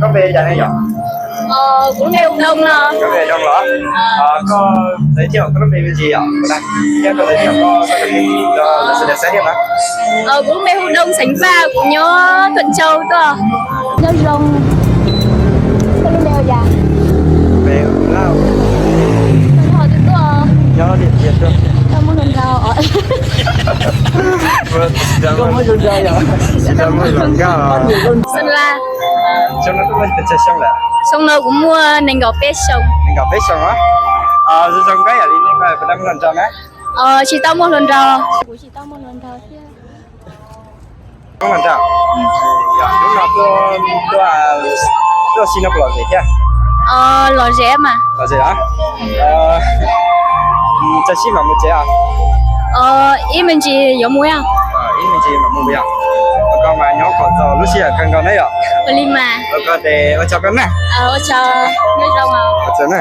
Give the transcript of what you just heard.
Koj npe cas ne yom? Kuv npe hu Doo no. Koj npe Doo los? Koj giới thiệu koj lub npe me ntsis yom? Thiab koj giới thiệu koj, koj cov kwv tij, koj lawv sawv daws saib thiab na. Kuv lub npe hu Doo xeem Vaj, kuv nyob Thuận Châu tuaj. Nyob zoo. Koj lub npe hu cas? Npe hu Lauj. Koj nyob qhov twg tuaj? Nyob Điện Biên tuaj. Koj muaj hluas nraug? Koj muaj hluas nraug yom? Koj muaj hluas nkauj? Sơn La. Xyoo no koj muaj pes tsawg xyoo lawm? Xyoo no kuv muaj nees nkaum peb xyoo. Nees nkaum peb xyoo os. Zoo zoo koj yam li nej ko puas tau muaj hluas nraug na? Tsis tau muaj hluas nraug. Kuv tsis tau muaj hluas nraug thiab. Hnub no tuaj, tuaj, tuaj si no puas lom zem thiab? Lom zem mas. Lom zem los? Txog sib mam mus tsev os. Ib me ntsis yuav mus. Ib me ntsis mam mus yom. Koj mas nyob kom txaus lub sij hawm kawg nkaus na yom. Ua li mas. Ua koj ces ua tsaug koj na. Ua tsaug, nyob zoo os. Ua tsaug na.